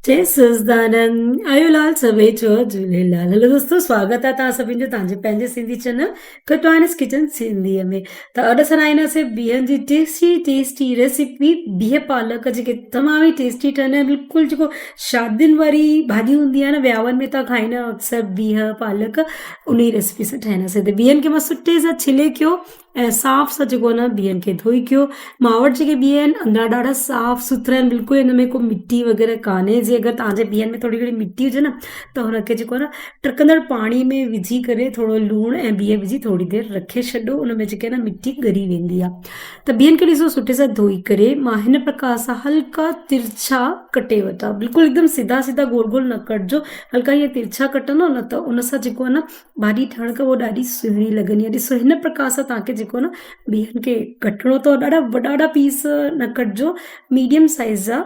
جي سوزدانن آيو لال سڀئي چئو جهوليلال هلو دوستو سواگت آهي توهان سڀني جو توهان جي پنهنجي سنڌي چينل کٽواڻس ڪچن سنڌي ۾ ته اڄ اسان آئيناسي بيهن جي ٽيسٽي ٽيسٽي ريسيپي بيهه پالڪ جيڪي تمام ئي ٽيسٽي ٺهندا آهن بلڪل جيڪو شادين واري ڀاڄي هوندي آهي نه وياون ۾ توهان کائيندا آهيو اڪثر بيهه پالڪ ان ئي ريسيپي سان ٺاهينداسين ته بيهن کي مان سٺي سان ڇلي ڪيو ۽ صاف سان جيڪو آهي نه بيهن کي ڌوئي ڪيو مان وٽ جيڪي بيهه آهن اندران ڏاڍا صاف سٿرا آهن بلڪل هن ۾ ڪو مٽي وغيره ڪانهي جي اگر توهان جي بيهن ۾ ٿوري گهڻي مٽي هجي نه ته هن کي جيڪو آهي نه ٽرڪندڙ پاڻي ۾ وجهي ڪري ٿورو لوڻ ۽ بيهه وجهي ٿوري دير رکي ڇڏو ان ۾ جيڪي آهي نه مٽي ڳري ويندي آهي ته بيهن کي ڏسو سٺي سان ڌوئي ڪري مان هن پرڪار سان هلڪا ترڇا ڪٽي ورتا بلڪل هڪدم سڌا سڌا گول گول نه ڪٽجو هلڪا ائين ترڇا ڪٽندو نه ته ان سان جيڪو آهي نه ڀاڄي ٺهڻ کان پوء ڏاڍي سهڻي لڳندي آهي ڏسو هن پرڪار سان توهان کي جيڪو آهي نه بيهن کي ڪٽڻو اٿو ڏاڍا وڏا وڏا پيس نه ڪٽجو ميڊيم سائيز جا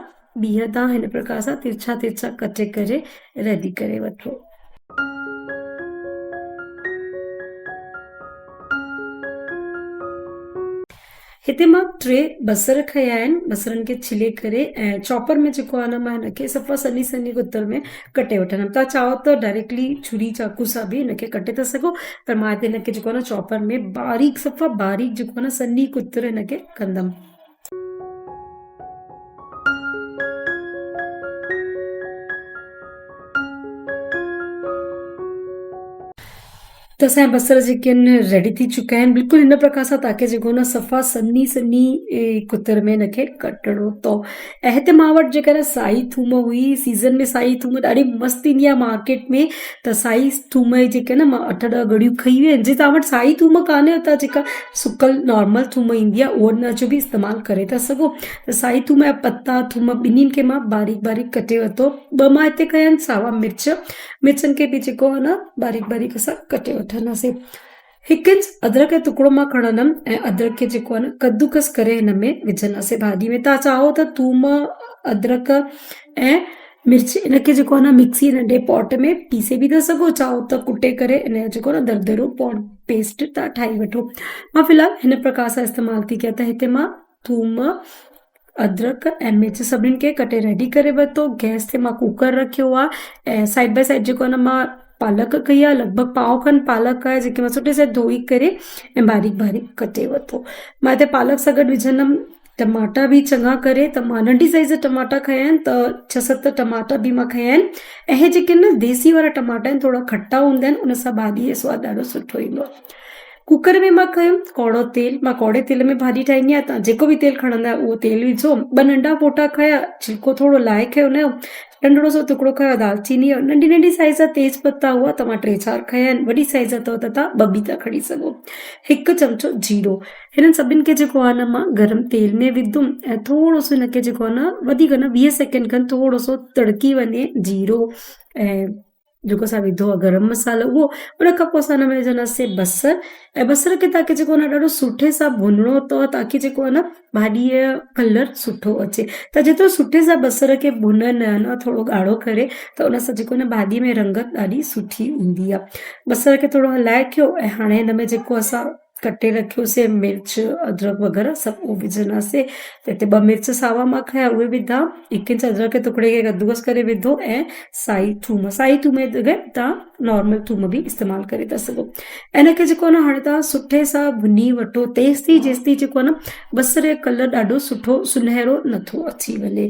بيهه توهان هن پرڪار سان ترڇا ترڇا ڪٽي ڪري ريڊي ڪري وٺو. هتي مان ٽي بصر کنيا آهن بصرن کي ڇلي ڪري ۽ چاپر ۾ جيڪو آهي نه مان هن کي صفا سنهي سنهي ڪتر ۾ ڪٽي وٺندم توهان چاهو ته ڊائريڪٽلي ڇري چاقو سان به هن کي ڪٽي ٿا سگهو پر مان هتي هن کي جيڪو آهي نه چاپر ۾ باريڪ صفا باريڪ جيڪو آهي نه سنهي ڪتر هن کي ڪندم. ته اسان جا بصر جيڪي آهن ريڊي ٿي چڪا آهن بلڪل هن پرڪار سان تاڪي جيڪو نه صفا سنهي سنهي ڪتر ۾ هن کي ڪٽڻو اٿو ۽ هتي مان وٽ جيڪا نه سائي ٿوم هئي سيزن ۾ سائي ٿوم ڏاڍي مست ايندي آهي مارڪيٽ ۾ ته سائي ٿوم جي جيڪي نه مان اٺ ڏهه ڳڙيون کئي ويون آهن جي توهان وٽ سائي ٿوم ڪانهي ته جيڪا سڪل نارمل ٿوم ايندي آهي ان جو به استعمال ڪري ٿا سگهو ته سائي ٿوم جا پتا ٿوم ٻنهي کي مان باريڪ باريڪ ڪٽي ورتو ٻه مان هتي کنيا آهن ساوا مرچ مرچن کي به جيڪو آهي نه باريڪ باريڪ اسان ڪٽي وٺنداسين. هڪ انچ ادرڪ جو ٽڪڙو مان کڻندم ۽ ادرڪ کي جيڪو آهي نه ڪدوڪس ڪري هن ۾ وجهنداسين ڀاڄي ۾ توهان چاهو ته ٿوم ادرڪ ۽ مرچ ان کي جيڪو آهي نه مڪسي ننڍي پاٽ ۾ پيسي به ٿا سگهو چاهو ته ڪٽي ڪري ان جو جيڪو آهي نه دردرو پاٽ پيسٽ توهان ٺاهي وٺو مان في الحال هن پرڪار سان استعمال ٿي ڪيان ته هتي مان ٿوم، ادرڪ ۽ مرچ سڀني کي ڪٽي ريڊي ڪري ورتو گئس تي مان ڪوڪر رکيو آهي ۽ سائيڊ باء سائيڊ جيڪو آهي نه مان پالڪ ڪئي آهي لڳ ڀڳ پاءُ کن پالڪ آهي جيڪي مان سٺي سان ڌوئي ڪري ۽ باريڪ باريڪ ڪٽي ورتو مان هتي پالڪ سان گڏ وجهندم ٽماٽا به چڱا ڪري ته مان ننڍي سائيز جا ٽماٽا کنيا آهن ته ڇهه ست ٽماٽا به مان کنيا آهن ۽ هي جيڪي نه ديسي وارا ٽماٽا آهن ٿورا کٽا هوندا آهن ان سان ڀاڄي جو سواد ڏاڍو سٺو ايندو آهي ڪوڪر ۾ مان کنيم ڪوڙو تيل، مان ڪوڙي تيل ۾ ڀاڄي ٺاهيندي آهيان تان جيڪو به تيل کڻندا آهيو اهو تيل وجهو، ٻه ننڍا ڦوٽا کنيا، ڇلڪو ٿورو لاهي کنيو ان جو، ننڍڙو سو ٽڪڙو کنيو دالچيني جو، ننڍي ننڍي سائيز جا تيز پتا هئا ته مان ٽي چار کنيا آهن، وڏي سائيز جا اٿو ته تان ٻه به ٿا کڻي سگهو، هڪ چمچو جيرو، هنن سڀني کي جيڪو آهي نه مان گرم تيل ۾ وڌم ۽ ٿورو سو هن کي جيڪو آهي نه وڌيڪ نه 20 سيڪنڊ کن ٿورو سو تڙڪي وڃي جيرو ۽ جيڪو اسان وڌو آهي گرم مصالحو اهو ان کان پوء اسان ان ۾ وجهنداسين بصر ۽ بصر کي تاڪي جيڪو آهي نه ڏاڍو سٺي سان ڀنڻو اٿو تاڪي جيڪو آهي نه ڀاڄيء جو ڪلر سٺو اچي ته جيترو سٺي سان بصر کي ڀنندا آهيون نه ٿورو ڳاڙهو ڪري ته ان سان جيڪو آهي نه ڀاڄي ۾ رنگت ڏاڍي سٺي ايندي آهي بصر کي ٿورو هلائي رکيو ۽ هاڻي هن ۾ جيڪو اسان ڪٽي رکيوسين مرچ ادرڪ وغيره سڀ اهو وجهنداسين ته هتي ٻه مرچ ساوا مان کنيا اهي وڌا هڪ انچ ادرڪ جي ٽڪڙي کي ڪدوڪس ڪري وڌو ۽ سائي ٿوم سائي ٿوم جي جڳهه توهان نارمل ٿوم به استعمال ڪري ٿا سگهو ۽ هن کي جيڪو آهي نه هاڻي توهان سٺي سان ڀڃي وٺو تيستائين جيستائين جيڪو آهي نه بصر جو ڪلر ڏاڍو سٺو سنهرو نٿو اچي وڃي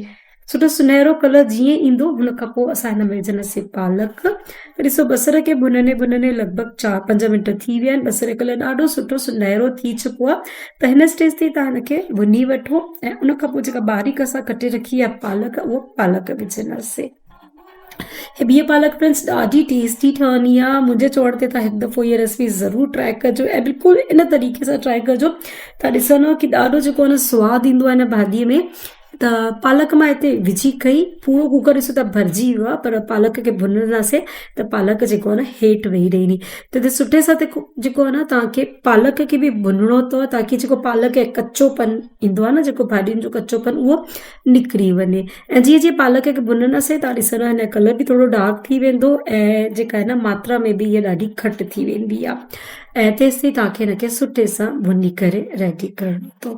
سٺو سنهرو ڪلر جيئن ايندو ان کان پوء اسان هن ۾ وجهنداسين پالڪ ته ڏسو بصر کي ڀنندي ڀنندي لڳ ڀڳ چار پنج منٽ ٿي ويا آهن بصر جو ڪلر ڏاڍو سٺو سنهرو ٿي چڪو آهي ته هن اسٽيج تي توهان هن کي ڀني وٺو ۽ ان کان پوء جيڪا باريڪ اسان ڪٽي رکي آهي پالڪ اهو پالڪ وجهنداسين هي بيهه پالڪ فرينڊس ڏاڍي ٽيسٽي ٺهندي آهي منهنجي چوڻ تي توهان هڪ دفعو هي ريسپي ضرور ٽرائي ڪجو ۽ بلڪل ان طريقي سان ٽرائي ڪجو توهان ڏسندو ڪي ڏاڍو جيڪو آهي نه سواد ايندو آهي هن ڀاڄي ۾ ته پالڪ مان هتي وجهي کئي پورو ڪوڪر ڏسو ته ڀرجي ويو آهي پر پالڪ کي ڀننداسين ته پالڪ جيڪو آهي نه هيٺ ويهي رهندي ته هتي سٺي سان جيڪو آهي نه توهان کي پالڪ کي به ڀنڻو اٿو تاڪي جيڪو پالڪ جو ڪچو پن ايندو آهي نه جيڪو ڀاڄين جو ڪچو پن اهو نڪري وڃي ۽ جيئن جيئن پالڪ کي ڀننداسين توهان ڏسندا هن جو ڪلر به ٿورو ڊارڪ ٿي ويندو ۽ جيڪا آهي نه ماترا ۾ به هيء ڏاڍي گهٽ ٿي ويندي آهي ۽ تيستائين توهان کي هن کي سٺي سان ڀني ڪري ريڊي ڪرڻو اٿو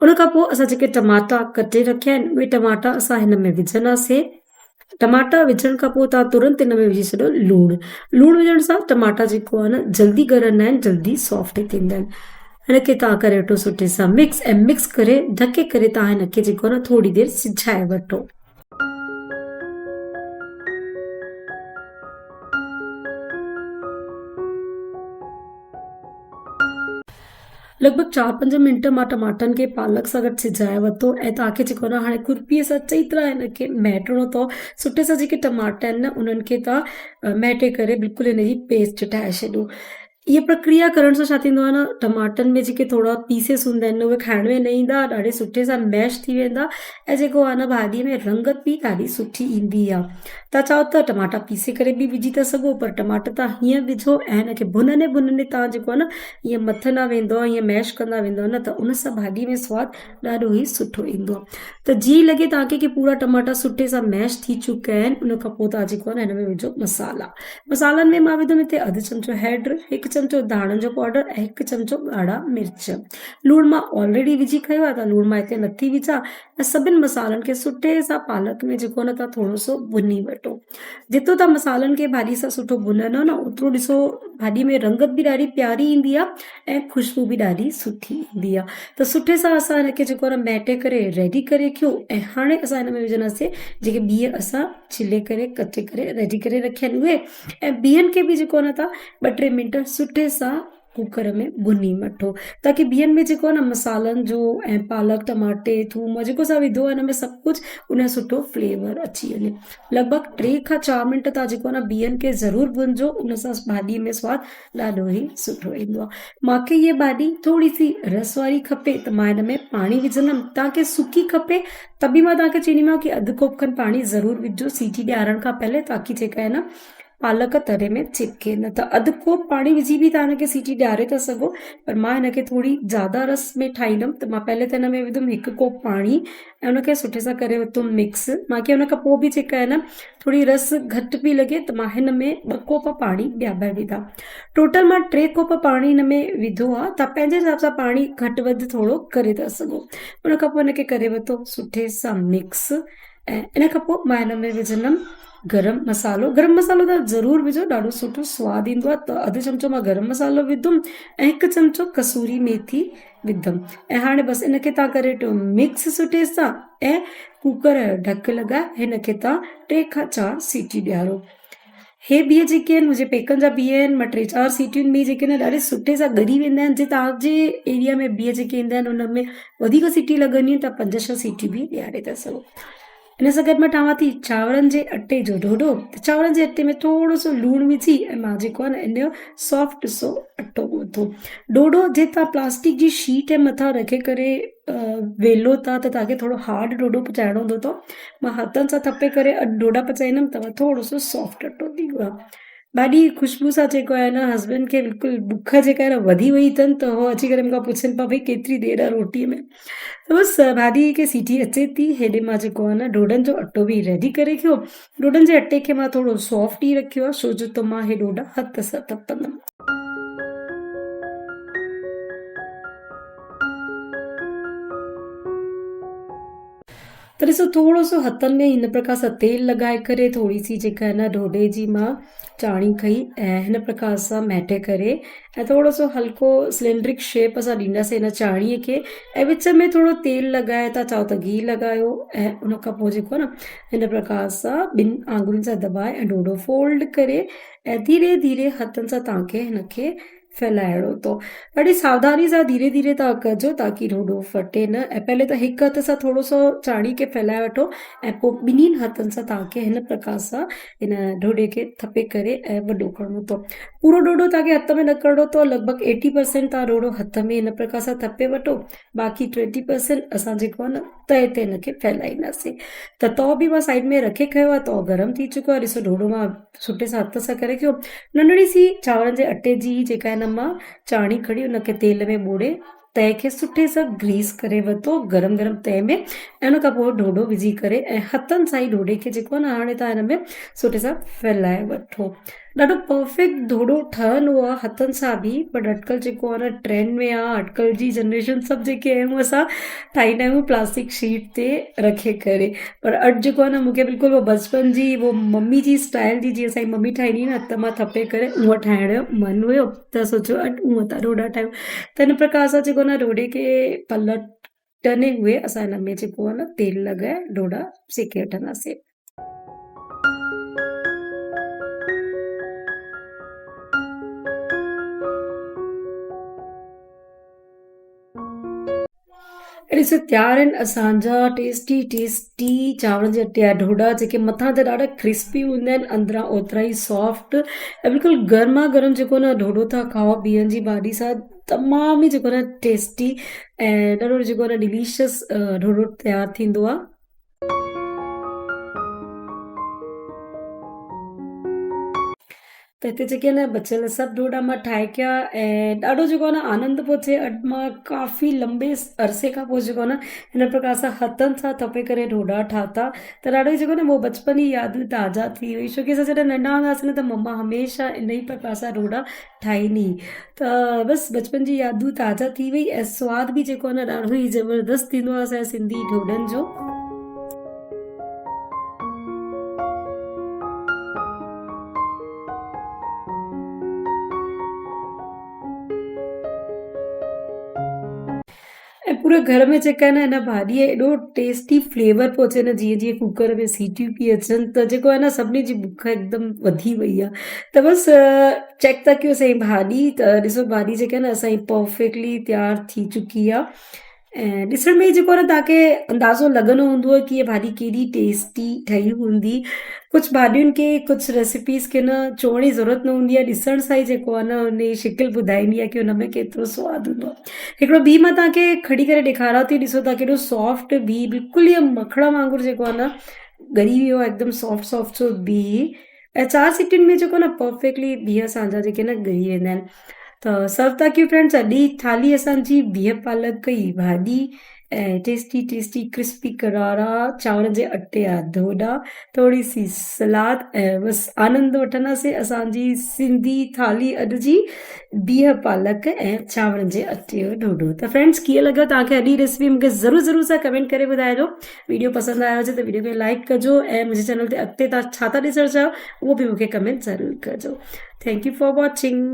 ان کان پوء اسان جيڪي ٽماٽا ڪٽي رکيا آهن اهي ٽماٽا اسان هن ۾ وجهنداسين. ٽماٽا وجهڻ کان پوء توهان ترنت ان ۾ وجهي ڇڏيو لوڻ. لوڻ وجهڻ سان ٽماٽا جيڪو آهي نه جلدي ڳرندا آهن جلدي سافٽ ٿيندا آهن. هن کي توهان ڪري وٺو سٺي سان مڪس ۽ مڪس ڪري ڍڪي ڪري توهان هن کي جيڪو آهي نه ٿوري دير سجهائي وٺو. لڳ ڀڳ چار پنج منٽ مان ٽماٽن کي پالڪ سان گڏ سجهائي ورتو ۽ توهان کي جيڪو آهي نه هاڻي کرپيء سان چڱي طرح هن کي مهٽڻو اٿو سٺي سان جيڪي ٽماٽا آهن نه انهن کي توهان مهٽي ڪري بلڪل هن جي پيسٽ ٺاهي ڇڏو اها پرڪريا ڪرڻ سان ڇا ٿيندو آهي نه ٽماٽن ۾ جيڪي ٿورا پيسز هوندا آهن اهي کائڻ ۾ نه ايندا ڏاڍي سٺي سان ميش ٿي ويندا ۽ جيڪو آهي نه ڀاڄي ۾ رنگت به ڏاڍي سٺي ايندي آهي توهان چاهو ته ٽماٽا پيسي ڪري به وجهي ٿا سگهو پر ٽماٽا توهان هيئن وجهو ۽ هن کي ڀنندي ڀنندي توهان جيڪو آهي نه ائين مٿندا ويندو ائين ميش ڪندا ويندو نه ته ان سان ڀاڄي ۾ سواد ڏاڍو ئي سٺو ايندو آهي ته جيئن ئي لڳي توهان کي ڪي پورا ٽماٽا سٺي سان ميش ٿي چڪا آهن ان کان پوء توهان جيڪو آهي نه هن ۾ وجهو مصالحا مصالحن ۾ مان وڌم هتي اڌ چمچو هيڊ هڪ چمچو ڌاڻن جو پائوڊر ۽ هڪ چمچو ڳاڙها مرچ لوڻ مان آلريڊي وجهي کنيو آهي ته لوڻ مان هتي نٿي وجهان ۽ سڀن مصالحن کي سٺي سان پالڪ ۾ جيڪو نه توهان ٿورو سو ڀڃي وٺو جيترو توهان مصالحن کي ڀاڄي سان سٺو ڀنندو نه اوترو ڏسو ڀاڄي ۾ رنگت به ڏاڍي پياري ايندي آهي ۽ خوشبو به ڏاڍي سٺي ايندي آهي ته سٺي سان اسان هن کي جيڪو آهي نه مهٽي ڪري ريڊي ڪري رکيو ۽ هاڻي اسان هن ۾ وجهنداسين جيڪي بيهه اسان ڇلي ڪري ڪٽي ڪري ريڊي ڪري رکيا آهن اهي ۽ بيهن کي به جيڪو آهي نه توهان ٻه ٽي منٽ سٺي سان ڪوڪر ۾ ڀني وٺو تاڪي بيهن ۾ جيڪو آهي نه مصالحن جو ۽ پالڪ ٽماٽي ٿوم جيڪو اسان وڌو آهي ان ۾ سڀ ڪجهه ان جو سٺو فليور اچي وڃي لڳ ڀڳ ٽي کان چار منٽ تان جيڪو آهي نه بيهن کي ضرور ڀنجو ان سان ڀاڄي ۾ سواد ڏاڍو ئي سٺو ايندو آهي مونکي هيء ڀاڄي ٿوري سي رس واري کپي ته مان هن ۾ پاڻي وجهندم توهان کي سڪي کپي ته به مان توهان کي چونديمانو ڪي اڌ ڪوپ کن پاڻي ضرور وجهجو سيٽي ڏيارڻ کان پهلي تاڪي جيڪا آهي نه پالڪ تري ۾ چپڪي نه ته اڌ ڪوپ پاڻي وجهي به توهان هن کي سيٽي ڏياري ٿا سگهو پر مان هن کي ٿوري زياده رس ۾ ٺاهيندم ته مان پهلي ته هن ۾ وڌم هڪ ڪوپ پاڻي ۽ ان کي سٺي سان ڪري ورتم مڪس مانکي ان کان پوء به جيڪا آهي نه ٿوري رس گهٽ پئي لڳي ته مان هن ۾ ٻه ڪوپ پاڻي ٻيا ڀري وڌا ٽوٽل مان ٽي ڪوپ پاڻي هن ۾ وڌو آهي توهان پنهنجي حساب سان پاڻي گهٽ وڌ ٿورو ڪري ٿا سگهو ان کان پوء هن کي ڪري ورتو سٺي سان مڪس ۽ ان کان پوء مان هن ۾ وجهندم گرم مصالحو گرم مصالحو ته ضرور وجهو ڏاڍو سٺو سواد ايندو آهي ته اڌ چمچو مان گرم مصالحو وڌم ۽ هڪ چمچو قصوري ميٿي وڌم ۽ هاڻي بس ان کي تان ڪري وٺو مڪس سٺي سان ۽ ڪوڪر جو ڍڪ لڳائي هن کي تان ٽي کان چار سيٽي ڏيارو هي بيهه جيڪي آهن منهنجي پيڪن جا بيهه آهن مان ٽي چار سيٽين ۾ جيڪي آهن ڏاڍي سٺي سان ڳري ويندا آهن جي توهان جي ايريا ۾ بيهه جيڪي ايندا آهن ان ۾ وڌيڪ سيٽي لڳنديون آهن ته پنج ڇهه سيٽيون به ڏياري ٿا سگهو ان سان گڏ مان ٺاهيان ٿي چانورن جي اٽي جو ڍوڍو ته چانورن جي اٽي ۾ ٿورو سو لوڻ وجهي ۽ مان جيڪو آهي نه ان جو سافٽ سو اٽو ڳوٿو ڍوڍو جي توهان پلاسٽڪ جي شيٽ جي مٿان رکي ڪري ويلو ٿا ته توهان کي ٿورو هارڊ ڍوڍو پچائڻو هوندو اٿو مان هٿن سان ٿپي ڪري ڍوڍا پچائيندم ته ٿورو سو سافٽ اٽو ٿيندو آهي ڏاڍي خوشبو سان جيڪو آهي نه هسبينڊ کي بلڪل بک جيڪا آهي نه وڌي وئي اٿن ته هو اچي ڪري مون کان پڇن پيا ڀئي ڪيتري دير آهي روٽي ۾ ته بس ڀاڄي کي سيٽي اچي ٿي هيڏي مان جيڪو آهي نه ڍوڍن جو اٽو به ريڊي ڪري رکيو ڍوڍن جي اٽي کي مان ٿورو سافٽ ئي رکيو آهي ڇو جو ته مان هي ڍوڍا هٿ سان ٿپندم. ته ڏسو ٿورو سو هٿن ۾ هن پرڪار سان تيل لڳائي ڪري ٿوري سي جيڪا آهي نه ڍوڍي جي مان چاڻي کئي ۽ هن پرڪار سان مهٽي ڪري ۽ ٿورو سو هلڪو سلينڊرڪ شيپ اسان ڏينداسين هن چاڻي کي ۽ وچ ۾ ٿورو تيل لڳائي ٿا چاهو ته گيهه لڳايو ۽ ان کان پوء جيڪو آهي نه هن پرڪار سان ٻن آڱرين سان دٻائي ۽ ڍوڍو فولڊ ڪري ۽ ڌيري ڌيري هٿن سان توهان کي هن کي ڦهلائڻو اٿو. ڏاڍي ساوڌاني سان ڌيري ڌيري توهان ڪجو تاڪي ڍوڍو ڦٽي نه ۽ پهلي ته هڪ هٿ سان ٿورو سو چاڻي کي ڦهلائي وٺو ۽ پوء ٻنهين هٿن سان توهان کي هن پرڪار سان هن ڍوڍي کي ٿپي ڪري ۽ وڏو ڪرڻو اٿو. پورو ڍوڍو توهان کي هٿ ۾ نه ڪرڻو اٿو لڳ ڀڳ ايٽي پرسينٽ توهان ڍوڍو هٿ ۾ هن پرڪار سان ٿپي وٺو باقي ٽوئنٽي پرسينٽ اسان جيڪو آهي نه تئي تي هن کي ڦهلائينداسين ته تئو به مان سائيڊ ۾ رکي کنيو آهي تئو گرم ٿي چڪو آهي ڏسو ڍوڍو مان سٺي سان هٿ سان ڪري رکيو ننڍڙي سي چانورن جي اٽي جي جيڪا آهي نه مان چاڻي کڻي ان کي تيل ۾ ٻوڙي تئي کي سٺي سان گريس ڪري ورتو گرم گرم تئي ۾ ۽ ان کان پوء ڍوڍو وجهي ڪري ۽ هٿن سان ئي ڍوڍي کي جيڪو آهي نه هاڻي تان هن ۾ سٺي سان ڦهلائي وٺو. ڏاڍو پرفيڪٽ ڍوڍو ٺهندو آهي هٿن سان به بٽ اڄڪلهه جيڪو آهي نه ٽرينڊ ۾ آهي اڄڪلهه جي جنريشن سڀ جيڪي آهيون اسان ٺاهيندا آهيون پلاسٽڪ شيٽ تي رکي ڪري پر اڄ جيڪو آهي نه مونکي بلڪل اهو بچپن جي اهو ممي جي اسٽائل جي جيئن اسان جي ممي ٺاهيندي هئي نه هٿ مان ٿپي ڪري اونئن ٺاهڻ جو من هيو ته سوچيو اڄ اونئن ٿا ڍوڍا ٺاهيون ته هن پرڪار سان جيڪو آهي نه ڍوڍي کي پلٽندي هئي اسان هن ۾ جيڪو آهي نه تيل لڳائي ڍوڍا سيڪي وٺنداسين. ڏسو تيار آهن اسان جا ٽيسٽي ٽيسٽي چانور جي اٽي جا ڍوڍا جيڪي مٿان ته ڏاڍا ڪرسپي هوندا آهن اندران اوترا ئي سافٽ ۽ بلڪل گرما گرم جيڪو نه ڍوڍو ٿا کائو بيهن جي ڀاڄي سان تمام ئي جيڪو نه ٽيسٽي ۽ ڏاڍو جيڪو نه ڊليشس ڍوڍو تيار ٿيندو آهي. ته هتي جيڪي آهن بچيل سڀ ڍوڍا مان ٺاهي ڪيا ۽ ڏاڍو جيڪو آهي نه آنند پيو ٿئي اڄ مان ڪافي لمبي عرصي کان پوءِ جيڪو آهي نه هن پرڪار سان هٿن سان ٿپي ڪري ڍوڍا ٺاتا ته ڏاڍو ئي جيڪو آهي نه اهو بچپن جي يادون تازا ٿي وئي ڇو ڪي اسان جڏهن ننڍا هوندا هئاسين نه ته مما هميشه ان ئي پرڪار سان ڍوڍا ٺاهيندي هئي ته بس بچپن جي يادون تازا ٿي وئي ۽ سواد به جيڪو آهي نه ڏاڍو ئي زبردست ٿيندو آهي اسان جي سنڌي ڍوڍن جو. ۽ پوري گهر ۾ جيڪا آهي نه هن ڀاڄيء جو ايڏو ٽيسٽي فليور پيو اچي نه جيئن جيئن ڪوڪر ۾ سيٽيون پئي اچن ته جيڪو آهي نه سڀني جي بک هڪدم وڌي وئي آهي ته بس چيڪ ٿا ڪيون اسان جي ڀاڄي ته ڏسو ڀاڄي جيڪا آهي نه اسان جي پرفيڪٽلي تيار ٿي چڪي آهي ۽ ڏسڻ ۾ ئي جيڪو آهي نه توهان کي اندازو لڳندو هوندو ڪه هيءَ ڀاڄي ڪيڏي ٽيسٽي ٺهي هوندي ڪجهه ڀاڄين کي ڪجهه ريسيپيز کي نه چوڻ جي ضرورت نه هوندي آهي ڏسڻ سان ئي جيڪو آهي نه ان جي شڪل ٻڌائيندي آهي ڪه ان ۾ ڪيترو سواد هوندو آهي هڪڙو بيهه مان توهان کي کڻي ڪري ڏيکاريان ٿي ڏسو توهان ڪيڏو سافٽ بيهه بلڪل ائين مکڻ وانگر جيڪو آهي نه ڳري ويو آهي هڪدم سافٽ سافٽ سو بيهه ۽ چار سيٽين ۾ جيڪو نه پرفيڪٽلي بيهه اسان جا جيڪي نه ڳري ويندا آهن ته سرو ٿا ڪيون فرينڊس اڄ جي ٿالهي اسان جي بيهه پالڪ جي ڀاڄي ۽ ٽيسٽي ٽيسٽي ڪرسپي ڪرارا چانور جي اٽي جا ڍوڍا ٿوري سي سلاد ۽ بس آنند وٺنداسين اسان جي سنڌي ٿالهي اڄ جي بيهه پالڪ ۽ چانورن جي اٽي جو ڍوڍو ته فرينڊس ڪيئن لڳو توهان کي اڄ جي ريسيپي مون کي ضرور ضرور سان ڪمينٽ ڪري ٻڌائجو ويڊيو پسند آيو هجي ته ويڊيو کي لائڪ ڪجو ۽ منهنجي چينل تي اڳتي تان ڇا ٿا ڏسڻ چاهيو اهو به مونکي ڪمينٽ ضرور ڪجو thank you for watching.